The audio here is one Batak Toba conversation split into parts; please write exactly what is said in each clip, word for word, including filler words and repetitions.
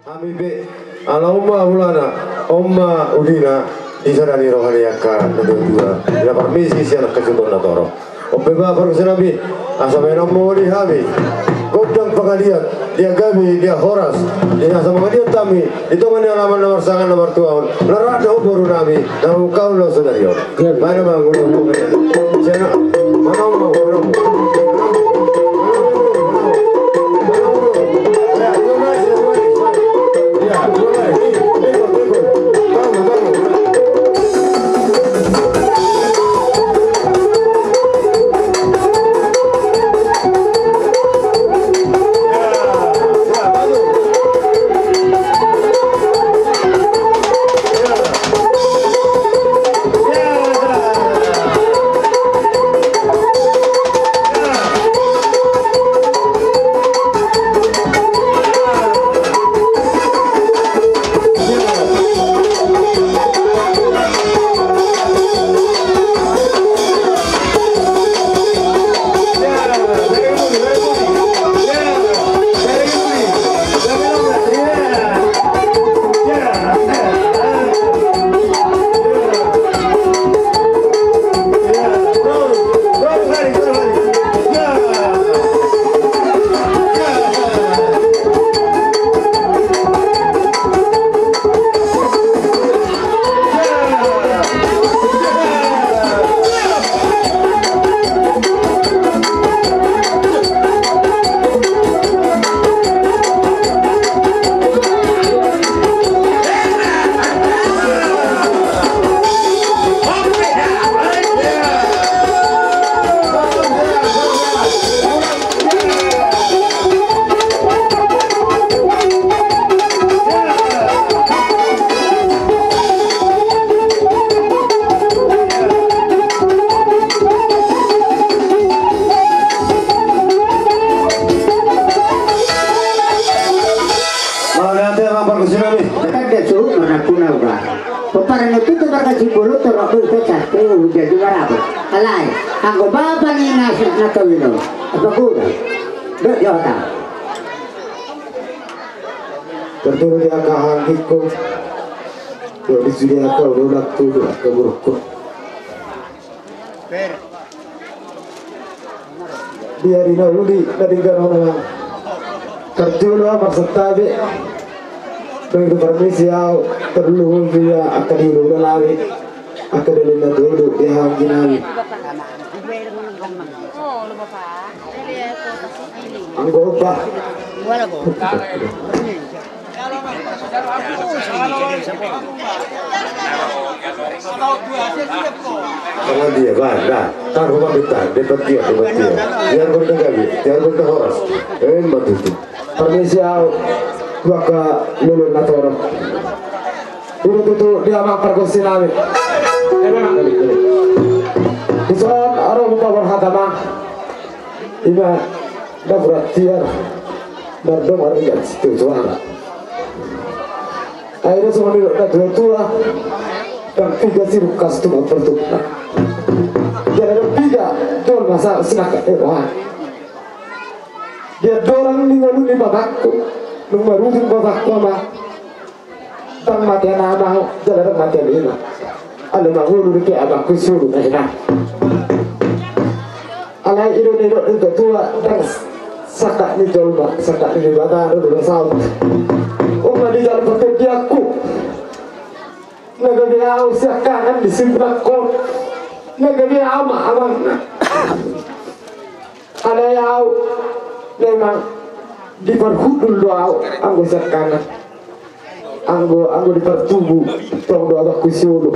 Hami pe, ala on ma hulana, on ma ulina, di sada ni roha ni angka na tua-tua, na parmisi sian angka suhut na torop. On pe ba pargonsi nami, asa baen hamu ma di hami gondang pangaliat, dia gabe, dia horas, dia asa mangaliat hami di tonga ni alaman na marsangap na martua on, na rap dohot boru nami, na mangkaula sadari on. Mana bang, udah, udah. Siapa? Mana bang, udah. Mauliate ma pargonsi nami. Datang dia suhut marnapuna uga. Pomparan na tutu marga Simbolon torop do ito caste udah di marabo. Alai anggo bapa ni nasi na tawino apa guna. Dok jota. Terturu di angka hanggikku. Dok di sudi angka udah udah tuh angka burukku. Di ari na uli na denggan on ma. Karjolo au marsantabi. Dung i parmisi au tarlumobi angka di ulu-ulu nami. Angka dalil na tolu di hanggi nami. Anggo opa. Sama dia, bah, nah, taruh bang kita, dia petir, dia petir. Biar berdekat, biar berdekat horas. Eh, betul. Permisi au, dua ke lulu na torop. Dulu tutu dia mang pargonsi nami. Dison aro buka berhata mang. Ima, da berat tiar. Mardongan ingat situ suara. Akhirnya semua duduk na tua-tua. Dan tiga siruk kastum bertukna. Jadi ada tiga. Dol masa senaka eh wah. Dia dorang ni walu ni bapakku. Nung marujung bapakku ama. Ndang mate ama au, jala ndang mate ina. Alai mangolu do pe abangku solu na ina. Alai i do na nidok ni natuatua, ndang sangkap ni jolma, sangkap ni Debata do na saut. Umma di jala partondianku. Na gabe au siangkangan di simpulangkon. Na gabe au ma amangna. Alai au memang diparhundul do au anggo siangkangan. Anggo, anggo dipartubu tong do abangku siolo.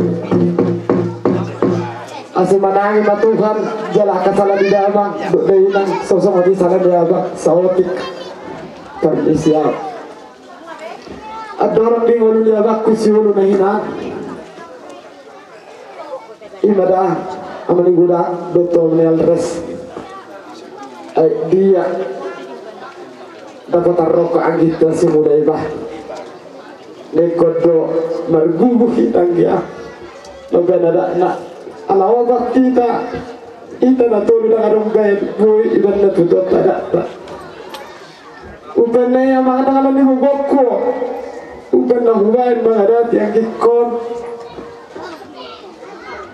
Asa manangi ma Tuhan jala angka sala ni damang dohot dainang, songon i sala ni abang saotik. Parmisi au. Andorang di ngolu ni abangku siolo na hinan. Ima da, ama ni godang, dohot ama ni Alres. Ai dia. Dapotan rongkap anggita si Muda iba. Ningkon do margugu hita anggia. Nonggana dakna. Ala obat hita. Hita na tolu ndang adong baen boi iban na tutu tadakta. Umbahen na ia manang ala ni hugokku, umbahen na hubahen manghadapi anggingkon.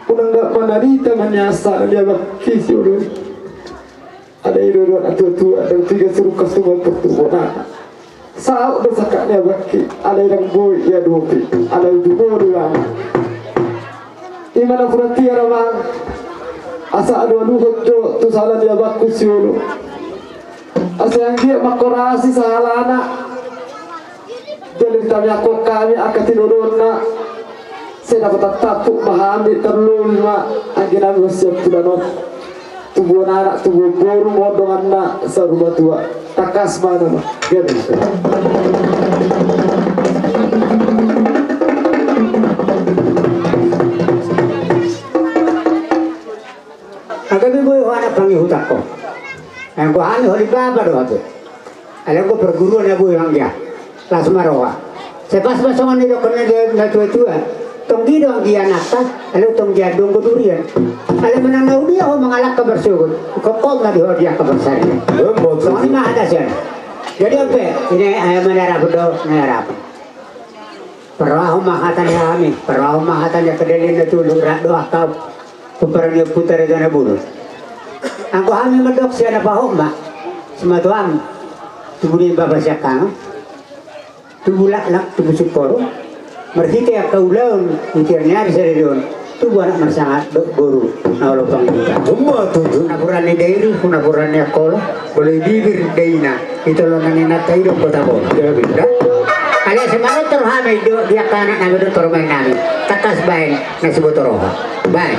Unang da manarita maniasa na niabangki sioloi. Alai i do didok natuatua, ndang piga sirungkas tubu partubuan anak. Saut do sangkap niabangki, alai ndang boi iadopi, alai uju boru anak. Ima na hurang tiar amang, asa alualuhon do tu sala niabangku sioloi. Asa anggiat mangkorasi sahalana. Jadi tamiangkon hami angka tinodonna. Sai dapot tampuk ma hami tarlumobi ma anggi nami sian bulan on. Tubuan anak tubuan boru ma donganna saur matua. Tangkas ma nama. Gabe. Angka boi ho anak pangihutanku. Anggo hami holim bapa do hape. Alai anggo parguruan na boi ho anggia. Las ma roha. Sai pas ma songon nidok ni natuatua. Tonggi do anggia anakta. Alai tonggi adong do durian. Alai manang na hudia ho mangalangka marsogot. Ingkon ma di ho di angka parsaripeon. Songon i ma hata sian. Jadi on pe. Ini ayo manarap do manarap. Parrohahon ma hata ni hami, parrohahon ma hata ni angka dalihan na tolu, rap dohot angka pomparan ni ompunta Raja Nabolon. Anggo hami mandok sian na pahompu ma, simatuam, tubu ni bapa siangkangan, tubu laklak, tubu singkoru, marhite angka ulaon, di tiar ni ari sadari on, tubu anak marsangap dohot boru na olo pangihutan. Ima tutu. Napuran ni Dairi, napuran ni Angkola, bolo di bibir daina, di tolonan ni inanta i do Kota Bona. Alai asa manortor hami dohot di angka anak nami dohot parumaen nami. Tangkas baen na siboto roha. Baen.